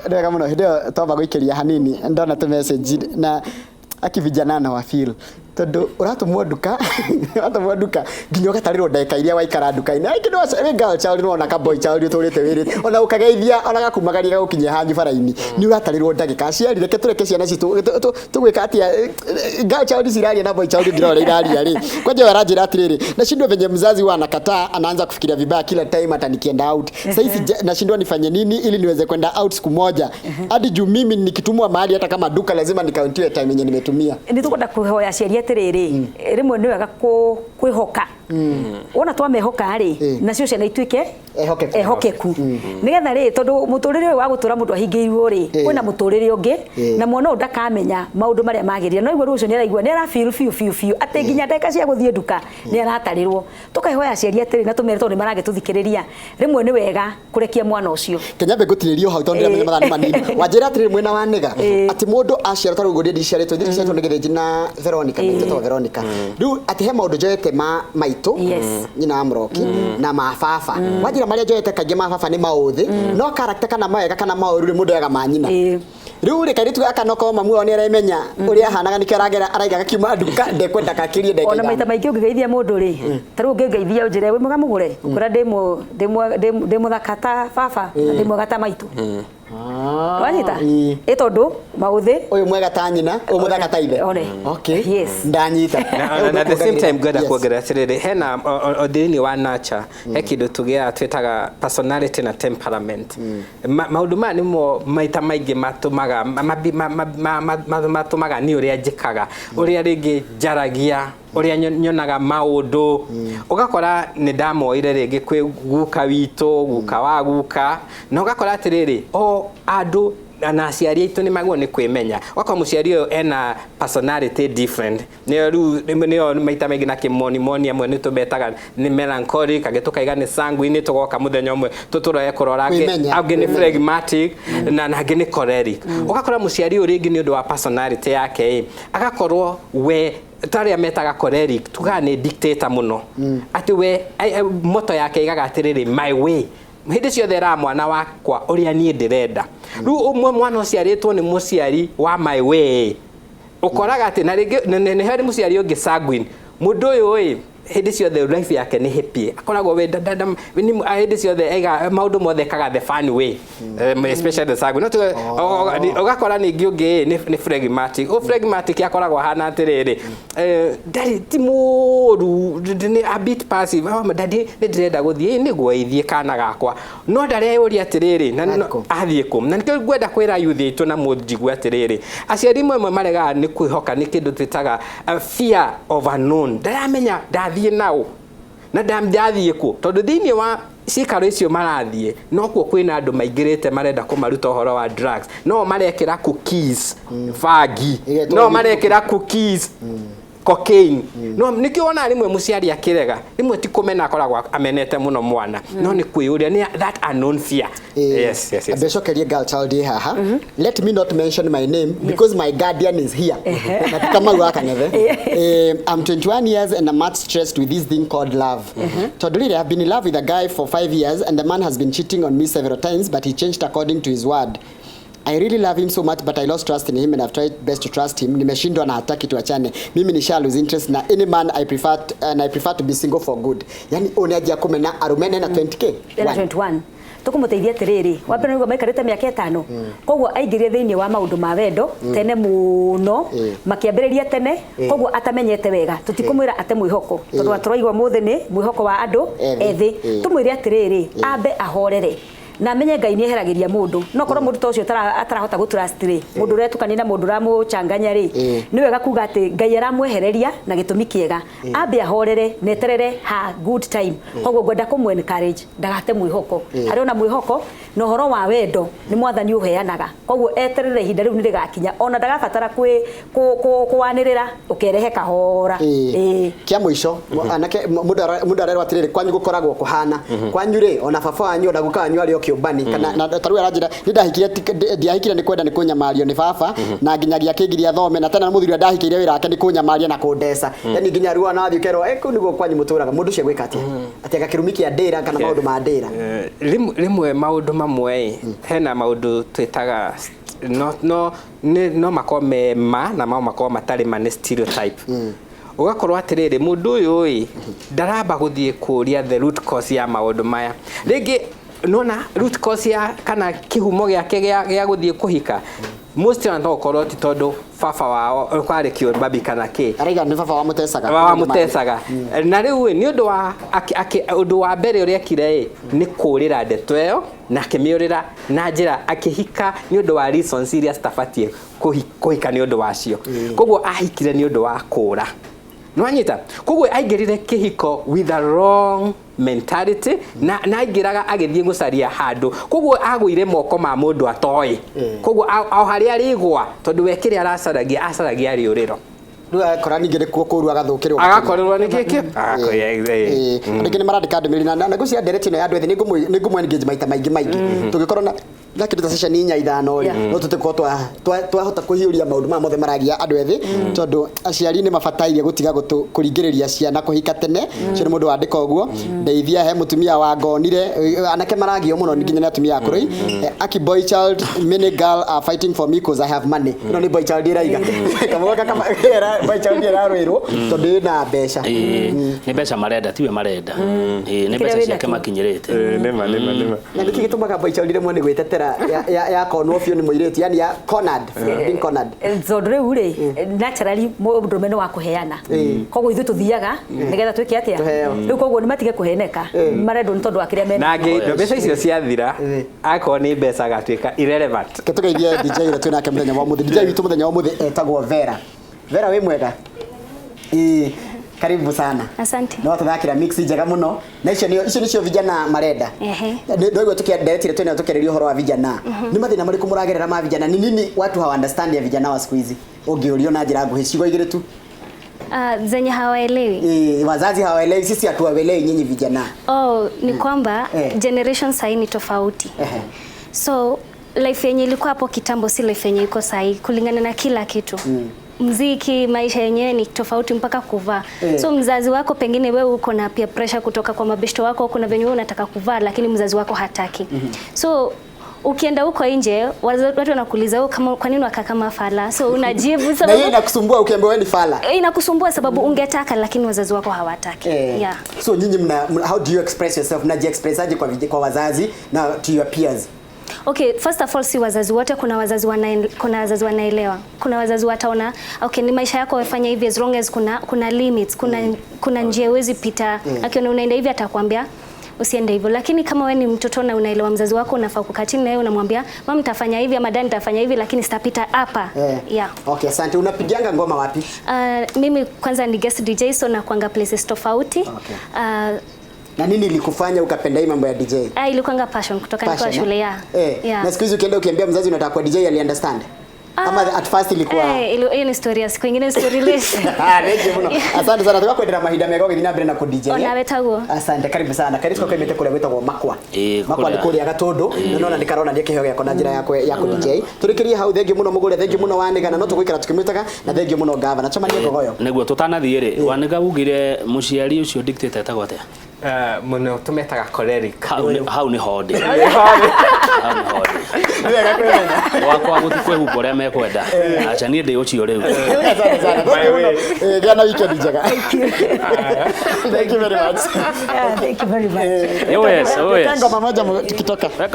Nĩ wega mũno. Hĩndĩ ĩyo twamba gũikĩria hanini, ndona tũ message na aki vijana na wa feel tondũ ũratũmwo nduka nginya ũgatarĩrwo ndagĩka iria waikara nduka-inĩ. Aingĩ nĩ wĩ girl child, nĩwona ka boy child ũtũrĩte wĩrĩte ona ũkageithia ona gakumagaria gagũkinyia hanyu bara-inĩ, nĩ ũratarĩrwo ndagĩka. Aciari, reke tũreke ciana citũ tũgwĩka atĩa? Girl child ciraria na boy child ngĩrora ũrĩa iraria rĩ, kwanja ũyũ aranjĩra atĩrĩrĩ, nashindwa venye mzazi huwa anakataa, anaanza kufikiria vibaya kila time hata nikienda out. Sasa hivi nashindwa nifanye nini ili niweze kwenda out siku moja, hadi juu mimi nikitumwa mahali, hata kama duka, lazima nikauntiwe time yenye nimetumia. Nĩ tũkwenda kũhoya aciari atĩrĩrĩ, rĩmwe nĩ wega kwĩhoka. Wona twamehoka rĩ, nacio ciana ituĩke ehokeku. Ehokeku, nĩgetha rĩ, tondũ mũtũrĩre ũyũ wa gũtũra mũndũ ahingĩirwo rĩ, kwĩna mũtũrĩre ũngĩ, na mwana ũyũ ndakamenya maũndũ marĩa magĩrĩire. No igua rĩu ũcio nĩ araigua, nĩ arafeel biũ biũ biũ atĩ nginya ndagĩka cia gũthiĩ nduka nĩ aratarĩrwo. Tũkahoya aciari atĩrĩ na tũmere, tondũ nĩ maragĩtũthikĩrĩria, rĩmwe nĩ wega kũrekia mwana ũcio. Kenyambe ngũtirĩrio hau tondũ ndĩramenya mathaa nĩ manini. Wanjĩra atĩrĩrĩ, mwena wa nĩga atĩ mũndũ aciarwo, ta rĩu ũguo niĩ ndiciarĩtwo, ithuĩ tũciarĩtwo nĩ Gĩthĩnji na Veronica, maitũ etagwo Veronica. Rĩu atĩ he maũndũ njoete ma maitũ, nyina wa Mũroki, na ma baba. Wanjĩra marĩa njoete kaingĩ ma baba nĩ maũthĩ, no character kana mawega kana maũru rĩ, mũndũ oyaga ma nyina. Rĩu rĩ, kairĩtu gaka nokorwo mamu wao nĩ aremenya ũrĩa ahanaga, nĩkĩo aragera araiga gakiuma nduka ndekwenda gakĩrie ndagĩka Ona maita 5. Maingĩ ũngĩgeithia mũndũ rĩ, ta rĩu ũngĩngeithia ũnjĩre wĩ mwega mũgũre, ũkwĩra ndĩ mũthaka ta baba na ndĩ mwega ta maitũ. Wanyita? Ĩĩ. Ĩ tondũ maũthĩ. Ũyũ mwega ta nyina, ũyũ mũthaka ta ithe. One. Okay. Yes. Ndanyita. Na at the same time ngwenda kuongerera atĩrĩrĩ, hena o thĩinĩ wa nature he kĩndũ tũgĩaga twĩtaga personality na temperament. Maũndũ maya nĩmo maita maingĩ matũmaga matũmaga niĩ ũrĩa njĩkaga, ũrĩa rĩngĩ njaragia, ũrĩa nyonaga maũndũ. Ũgakora nĩ ndamoire rĩngĩ kwĩ guka witũ, guka wa guka, na ũgakora atĩrĩrĩ, o andũ na aciari aitũ nĩ magwo nĩ kwĩmenya. Ũgakora mũciari ũyũ ena personality different, nĩyo rĩu nĩyo maita maingĩ na kĩmonimoni amwe nĩ tũmetaga nĩ melancholic, angĩ tũkaiga nĩ sanguine. Tũgoka mũthenya ũmwe tũtũroe kũrora angĩ. Kwĩmenya. Angĩ nĩ phlegmatic na angĩ nĩ choleric. Ũgakora mũciari ũyũ rĩngĩ nĩ ũndũ wa personality yake ĩ, agakorwo we tarĩa metaga choleric, tugaga nĩ dictator mũno, atĩ we motto yake igaga atĩrĩrĩ, "My way." Hĩndĩ ciothe eraga mwana wakwa ũrĩa niĩ ndĩrenda. Rĩu ũmwe mwana ũciarĩtwo nĩ mũciari wa my way, ũkoraga atĩ na rĩngĩ nĩ harĩ mũciari ũngĩ sanguine. Mũndũ ũyũ ĩ, hĩndĩ ciothe life yake nĩ happy, akoragwo we hĩndĩ ciothe aiga maũndũ mothe ekaga the fun way, especially the sanguine. No ũgakora ningĩ ũngĩ nĩ phlegmatic. Ũ phlegmatic akoragwo ahana atĩrĩrĩ, ndarĩ ti mũru, nĩ a bit passive. "Oh, daddy, nĩ ndĩrenda gũthiĩ." "Ĩ, nĩguo ĩthiĩ kana gakwa." No ndareyũria atĩrĩrĩ na Athiĩ kũ? Athiĩ kũ? Na nĩkĩo ngwenda kwĩra youth aitũ na mũnjigue atĩrĩrĩ, aciari mamwe maregaga nĩ kwĩhoka nĩ kĩndũ twĩtaga fear of unknown. Ndaramenya ndathiĩ naũ na ndathiĩ kũ, tondũ thĩinĩ wa cikaro icio marathiĩ nokuo kwĩna andũ maingĩrĩte marenda kũmaruta ũhoro wa drugs, no marekĩra cookies bangi, Ĩgetwo no marekĩra cookies cocaine. No nĩkĩo wonaga rĩmwe mũciari akĩrega, rĩmwe ti kũmena akoragwo amenete mũno mwana, no nĩ kwĩyũria, nĩ that unknown fear. Yes. Mbecokerie girl child ĩ haha. Let me not mention my name because my guardian is here na ti Kamau wa Kang'ethe. I'm 21 years and I'm much stressed with this thing called love, tondũ rĩrĩ, I've been in love with a guy for 5 years and the man has been cheating on me several times, but he changed according to his word. I really love him so much, but I lost trust in him and I've tried best to trust him. Nimeshindwa na hataki tuachane. Mimi nisha lose interest na any man I prefer and I prefer to be single for good. Yani ũnĩ kumena arumene na 20K. Ena One. 21, tũkũmũteithia atĩrĩrĩ, wa mbere nĩguo maikarĩte mĩaka 5, koguo aingĩrire thĩinĩ wa maũndũ ma wendo tene mũno, makĩambĩrĩria tene, koguo atamenyete wega. Tũtikũmwĩra ate mwĩhoko, tondũ atũraigua mũthĩ nĩ mwĩhoko wa andũ ethĩ. Ethĩ. Tũmwĩre atĩrĩrĩ, ambe ahorere na amenye Ngai nĩ eheragĩria mũndũ. No korwo mũndũ ta ũcio atarahota gũ trust rĩ, mũndũ ũretukania na mũndũ ũramũchanganya rĩ, nĩ wega kuga atĩ Ngai aramwehereria na gĩtũmi kĩega. Ambe ahorere na eterere ha good time. Koguo ngwenda kũmũ encourage ndagate mwĩhoko. Harĩ ona mwĩhoko na ũhoro wa wendo nĩ Mwathani ũheanaga, koguo eterere ihinda rĩu nĩ rĩgakinya, ona ndagabatara kwanĩrĩra, ũkerehe kahora. Ĩĩ. Kia mũico, anake, mũndũ arerwo atĩrĩrĩ, kwanyu gũkoragwo kũhana kwanyu rĩ, ona baba wanyu ona guka wanyu arĩ o kĩũmbani, kana na ta rĩu aranjĩra nĩ ndahikire, ndiahikire nĩ kwenda, nĩ kũnyamario nĩ baba na nginyagia akĩngiria thome, na tena mũthuri ũrĩa ndahikĩire wĩra wake nĩ kũnyamaria na kũndeca, yani nginya rĩu ona wathiĩ ũkerwo, "Eh, kũu nĩguo kwanyu mũtũraga." Mũndũ ũcio egwĩka atĩa? Atĩ anga kĩrumi kĩa ndĩra kana maũndũ ma ndĩra. Rĩmwe maũndũ mamwe ĩ, hena maũndũ twĩtaga no no makorwo me ma na no makorwo matarĩ ma, nĩ stereotype. Ũgakorwo atĩrĩrĩ, mũndũ ũyũ ĩ ndaramba gũthiĩ kũũria the root cause ya maũndũ maya. Rĩngĩ nona root cause ya kana kĩhumo gĩake gĩa gũthiĩ kũhika most ona no ũkorwo ti tondũ baba wao kwarĩ kĩũmbabi kana kĩ. Araiga nĩ baba wamũtecaga. Wamũtecaga na rĩu ĩ, nĩ ũndũ wa ũndũ wa mbere ũrĩa ekire ĩ nĩ kũũrĩra ndeto ĩyo, na akĩmĩũrĩra na njĩra akĩhika nĩ ũndũ wa reasons iria citabatiĩ kũhika nĩ ũndũ wacio. Koguo ahikire nĩ ũndũ wa kũũra, nĩwanyita? Koguo aingĩrire kĩhiko with a wrong mentality na aingĩraga agĩthiĩ gũcaria handũ, koguo agũire moko ma mũndũ atoĩ. Koguo o harĩa arĩgwa, tondũ we kĩrĩa aracaragia acaragia rĩũrĩro. Rĩu akora ningĩ nĩkuo kũru, agathũkĩrwo. Agakorerwo nĩ kĩkĩ. Andũ aingĩ nĩ marandĩka ndũmĩrĩri na ngwĩciria ndereti ĩno ya andũ ethĩ nĩ ngũmũ engage maita maingĩ maingĩ. Tũngĩkorwo na kĩndũ ta session inya ithano rĩ, no tũtĩkorwo twahota kũhiũria maũndũ maya mothe maragia andũ ethĩ, tondũ aciari nĩ mabatairie gũtiga kũringĩrĩria ciana kũhika tene. Ũcio nĩ mũndũ wandĩka ũguo. Ndeithia, he mũtumia wa ngonire, anake maragio mũno nginya nĩ atumia akũrũ. Aki boy child, many girl are fighting for me 'cause I have money. Ĩno nĩ boy child ĩraiga kamwe gaka boy child ĩrarwĩrwo tondũ ĩna mbeca. Ĩĩ, nĩ mbeca marenda, tiwe marenda. Ĩĩ, nĩ Kĩrĩa mbeca wĩnakĩo. ciake makinyĩrĩte. Nĩma, nĩma, nĩma. Na nĩkĩ gĩtũmaga boy child rĩmwe nĩ gwĩtetera ya konwo biũ nĩ mũirĩtu, yani ya cornered, being cornered? Tondũ rĩu rĩ, naturally mũndũrũme nĩ wa kũheana, koguo ithuĩ tũthiaga nĩgetha twĩke atĩa? Tũheo. Rĩu koguo nĩ matige kũheneka, marendwo nĩ tondũ wa kĩrĩa mena. Na angĩ mbeca icio ciathira, akorwo nĩ mbeca agatuĩka irrelevant. Reke tũgeithie DJ ũrĩa twĩ nake mũthenya wa ũmũthĩ. DJ witũ mũthenya wa ũmũthĩ etagwo Vera. Vera, wĩ mwega? Ĩĩ, karibu sana. Asante. No tũthakĩra mix njega mũno na icio nĩo, icio nĩcio vijana marenda. Ndoigua tukienderetire twĩnayo tũkĩarĩria ũhoro wa vijana. Nĩ mathĩna marĩkũ mũragerera ma vijana? Ni nini watu hawa understand ya vijana wa siku hizi? Ũngĩũrio na njĩra nguhĩ, ciugo igĩrĩ tu. Zenye hawaelewi. Wazazi hawaelewi, sisi hatuwaelewi nyinyi vijana. Oh, ni kwamba generation sahii ni tofauti. So life yenye ilikuwa hapo kitambo si life yenye iko sahii kulingana na kila kitu. Mziki, maisha yenyewe ni tofauti mpaka kuvaa. So mzazi wako, pengine wewe uko na pia pressure kutoka kwa mabeshto wako, kuna venye wewe unataka kuvaa lakini mzazi wako hataki. So ukienda huko nje watu wanakuuliza, "Wewe kama kwa nini wakaa kama fala?" So unajibu Na hiyo sababu inakusumbua ukiambiwa wewe ni fala. Inakusumbua sababu ungetaka lakini wazazi wako hawataki. Yeah. So nyinyi how do you express yourself? Mnaji express aje kwa wazazi na to your peers? Okay, first of all, si wazazi wote, kuna wazazi wanaelewa. Kuna wazazi wataona okay, ni maisha yako, wafanya hivi as long as kuna limits, kuna njia huwezi pita. Akiona unaenda hivi atakwambia usiende hivyo. Lakini kama wewe ni mtoto na unaelewa mzazi wako, unafaa kukaa chini na yeye unamwambia, "Mama, nitafanya hivi ama dad, nitafanya hivi lakini sitapita hapa." Yeah. Okay, asante. Unapigianga ngoma wapi? Mimi kwanza ni guest DJ, so nakuanga places tofauti. Na nini ilikufanya ukapenda hii mambo ya DJ? Ilikuanga passion kutoka nikiwa Passion, shule eh? ya. Yeah. Na siku hizi ukienda ukiambia mzazi unataka kuwa DJ, ali understand? Ama at first ilikuwa Eh, hiyo ni story ya siku ingine, story list. Ah, thank you muno. Asante sana. Tugakwendera mahinda mega ũgĩthiĩ na mbere na ku DJ. Onawe taguo. Asante, karibu sana. Karibu kwa kaimĩte kũrĩa gwĩtagwo Makwa. Ĩĩ, Makwa nĩ kũrĩa. kũrĩa Gatũndũ. Na nona nĩ karonania kĩheo gĩakwa na njĩra ya ku DJ. Tũrĩkĩrie hau, thengiũ mũno mũgũre, thengiũ mũno Wanĩga, na no tũgũikara tũkĩmwĩtaga, na thengiũ mũno gavana. Cemania Ngogoyo. Nĩguo tũtanathiĩ rĩ, Wanĩga, ugire mũciari ũcio dictator etagwo atĩa? Mũno tũmetaga choleric. Hau nĩ hondĩ, hau nĩ hondĩ. Nĩ wega kwĩmenya. Gwakwa gũtikwĩhumba ũrĩa mekwenda, aca niĩ ndĩ ũcio rĩu. Asante sana. Thengiũ mũno. Gĩa na weekend njega. Thank you very much. Yeah, thank you very much. Oh yes, oh yes. Ngoma moja tukitoka.